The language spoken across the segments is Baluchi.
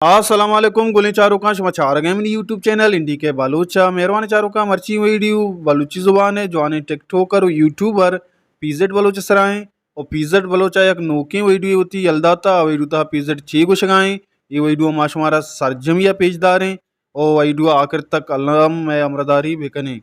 السلام علیکم گلیں چاروکاں، شما چارگ ءَ منی یوٹیوب چینل این ڈی کے بلوچ ءَ۔ مہروانیں چاروکاں، مرچی ویڈیو بلوچی زبان ءِ جوانیں ٹک ٹوکر و یوٹیوبر پی زیڈ بلوچ ءِ سرا ایں۔ و پی زیڈ بلوچ ءَ یک نوکیں ویڈیو وتی یل داتا، آ ویڈیو تہا پی زیڈ چے گوشگا ایں، اے ویڈیو ما شمارا سرجمی ءَ پیش داریں۔ و ویڈیو آخر تک الم مئے ہمراہداری بکنیں۔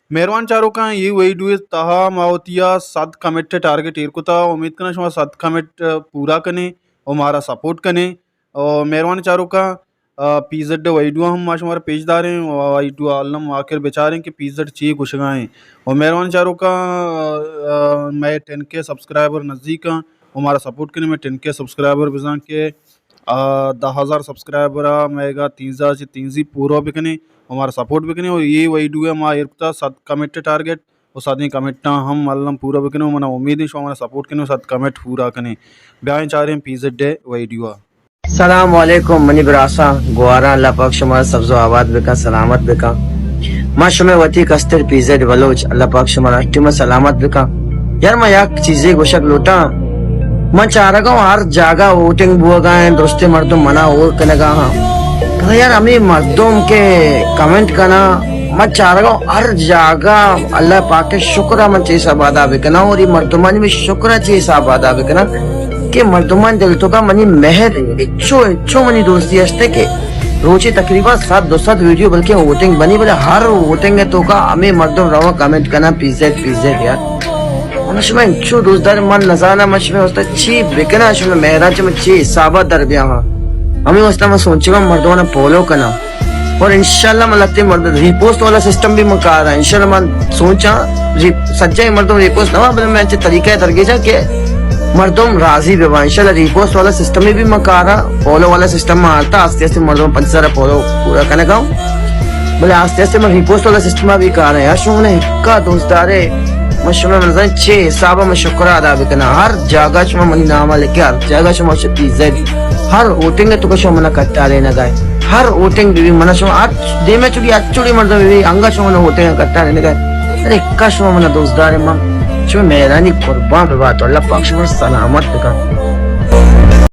مہروان چاروکاں، اے ویڈیو تہا ما وتی ءَ صد کمنٹ ٹارگٹ ایر کتا، امید کناں شما صد کمنٹ پورا کنیں و مارا سپورٹ کنیں۔ و مہروان چاروکاں، آ، پی زیڈ ویڈیو ہم ما شمارا پیش داریں و ویڈیو الم آخر بچاریں کہ پی زیڈ چی گوشگا ایں۔ و مہروان چاروکاں، آ، مئے ٹین کے سبسکرائبر نزدیک ایں و مارا سپورٹ کنیں، مئے ٹین کے سبسکرائبر بزاں کہ، آ، دہ ہزار سبسکرائبر ءَ مئے گا تینزا چہ تینزی پورا بکنیں و مارا سپورٹ بکنیں۔ و اے ویڈیو ءَ ما ایر کتا صد کمنٹ ٹارگٹ و صدیں کمنٹاں ہم الم پورا بکنیں و منا امید ایں شما منا سپورٹ کنیں و صد کمنٹ پورا کنیں۔ بیائیں چاریں پی زیڈ ویڈیو ءَ۔ السلام علیکم منی براساں، گواراں، اللہ پاک شما سبز و آباد بکن، سلامت بکن۔ ما شمئے وتی کستر پی زیڈ بلوچ، اللہ پاک شما ہر ٹیم سلامت بکن۔ یار، ما یک چیزے گوشگ لوٹاں، من چارگاں ہر جاگہ ووٹنگ بوگا ایں، درستیں مردم منا ہور کنگا ہاں۔ پدا یار، ہمیں مردم کے کمنٹ کنا، من چارگاں ہر جاگہ اللہ پاک شکر من چے حساب ادا بکنا اور یہ مردمانی میں شکر چے حساب ادا بکنا کہ مردمان دل تو کا منی مہر انچو، انچو منی دوستی ہستے کہ روچے تقریباً صد دو صد ویڈیو بلکہ ووٹنگ بنی، بلے ہر ووٹنگ تو کا ہمیں مردم رواں کمنٹ کنا، پی زیڈ، پی زیڈ یار۔ من شما انچو دوست دار، من نزانا من شما واسطہ چی بکنا، شما مہران چ من چی حسابا در بیا ہاں۔ ہمیں واسطہ من سوچگا مردمان فالو کنا۔ اور انشاءاللہ من لگتے مرد ریپوسٹ والا سسٹم بھی من کار ہے۔ انشاءاللہ من سوچا ری-، سجا مردم ریپوسٹ نہ، بلے میں اچھے طریقہ درگیجا کہ مردم راضی بہ با۔ انشاءاللہ ریپوسٹ والا سسٹم بھی من کار ہے، فالو والا سسٹم میں آتا، آستے آستے مردم پنچ ہزار فالو پورا کرنے کا ہوں۔ بلے آستے آستے من ریپوسٹ والا سسٹم بھی کار ہے۔ یار شما نے ہکا دوست دارے، من شما من زن چے حساب میں شکر ادا بکنا۔ ہر جاگہ شما منی نام لکھے، ہر جاگہ شما شتی زیڈ۔ ہر ووٹنگ تو شما منا کٹا لینا گائے۔ ہر ووٹنگ بھی منا شما ہر دیمے چوڑی، ہر چوڑی مردم بھی انگا شما نے ووٹنگ کٹا لینا گائے۔ ارے ہکا شما منا دوست دارے، من شما مہرانی قربان ببا تو اللہ پاک شما سلامت بکن۔